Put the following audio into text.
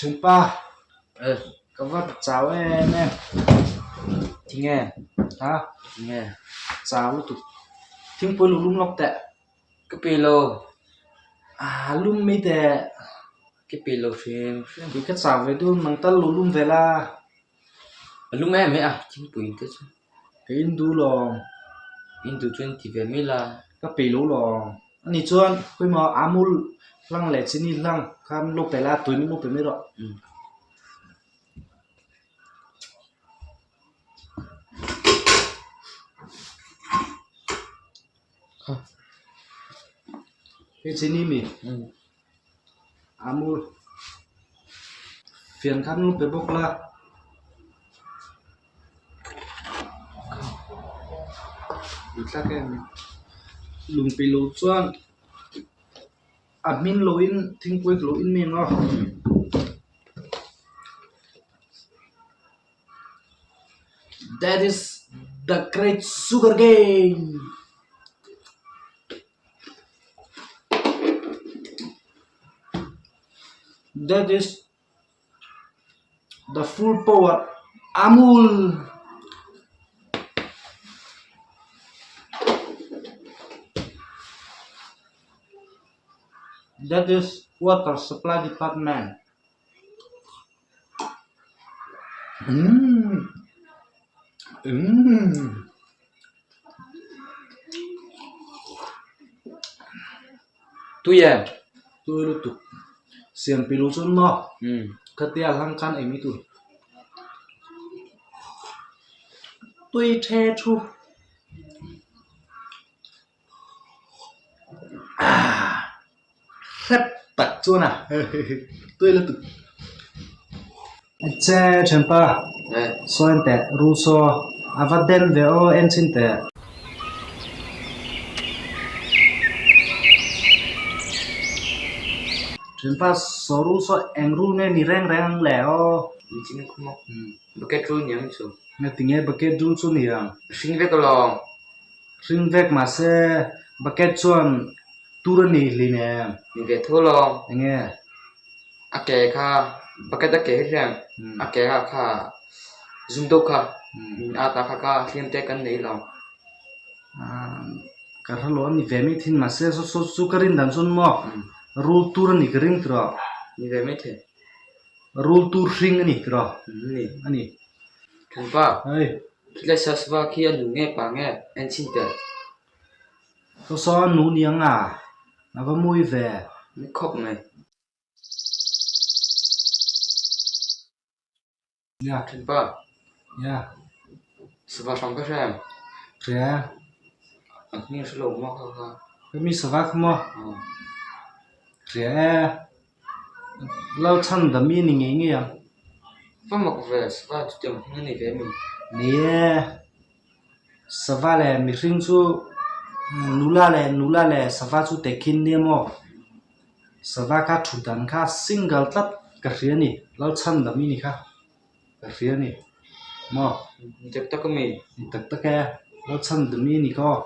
Ṭhenpa ka va chau em em Tinge ha tinge chau lutuk thingpui lo lum lawk teh ka pi lo ah lum mai teh ka pi lo hrim hrim kei ka chau ve dun nang tal lo lum ve la a lum em mai a thingpui te chu ka in duh lawng in duh chuan ti ve mai la ka pe lo lawng ani chuan khawimaw amul hlang leh chini hlang kha min lo pe la tui min lo pe mai rawh. Hei chini mi amul fian kha min lo pe bawk la. Lungpui lo chuan a hmin loin thingpui ka lo in mai ang aw. That is the great sugar cane. That is The full power Amul. That is water supply department. Umm. Umm. Tui em? Tui lutuk. Siam pilu chuan maw? Khatia hlang khan ei mai tur. Tui the thu. Aaa hrep tak chuan a tui lutuk. Che thianpa sawi en teh rul saw a va den ve aw en chhin teh. Thianpa saw rul saw eng rul nge ni reng reng ang le aw. Bucket rul ni ang chu. Ngatinge bucket rul chu ni ang. Hring vek alawm. Hring vek mahse bucket chuan tur a ni hlin em. Ni ve tho alawm. Enge. A ke kha bucket a ke hi hriam a ke kha kha zum deuh kha min at a kha kha hliam te kan nei lo. Ka hre lo a ni ve mai thin mahse saw saw chu ka rin dan chuan maw rul tur a ni ka ring tawh. Ni ve mai thei. Rul tur hring a ni tawh. Ni. A ni. Thangpa. Hei. Khilai sasva khi a nu nge pa nge en chhin teh. Saw saw a nu niang a, a va mawi ve. Ni khawp mai. Ya. Thinpa. Ya. Sava hrang ka hre em? Hre. A hming hre lo maw kha kha. Ka mi sava kha maw? Hre e. Lalchhan dami ni ngei ngei ang. Va mak ve, sava chutiang hming a nei ve mi? Nei e. Sava leh mihring chu nula leh nula leh sava chu tehkhin nia maw? Sava kha thut dan kha single tlat ka hria a ni, Lalchhan dami ni kha ka hria a ni maw? Ni tak tak a mi? Ni tak tak e, Lalchhan dami ni kha aw.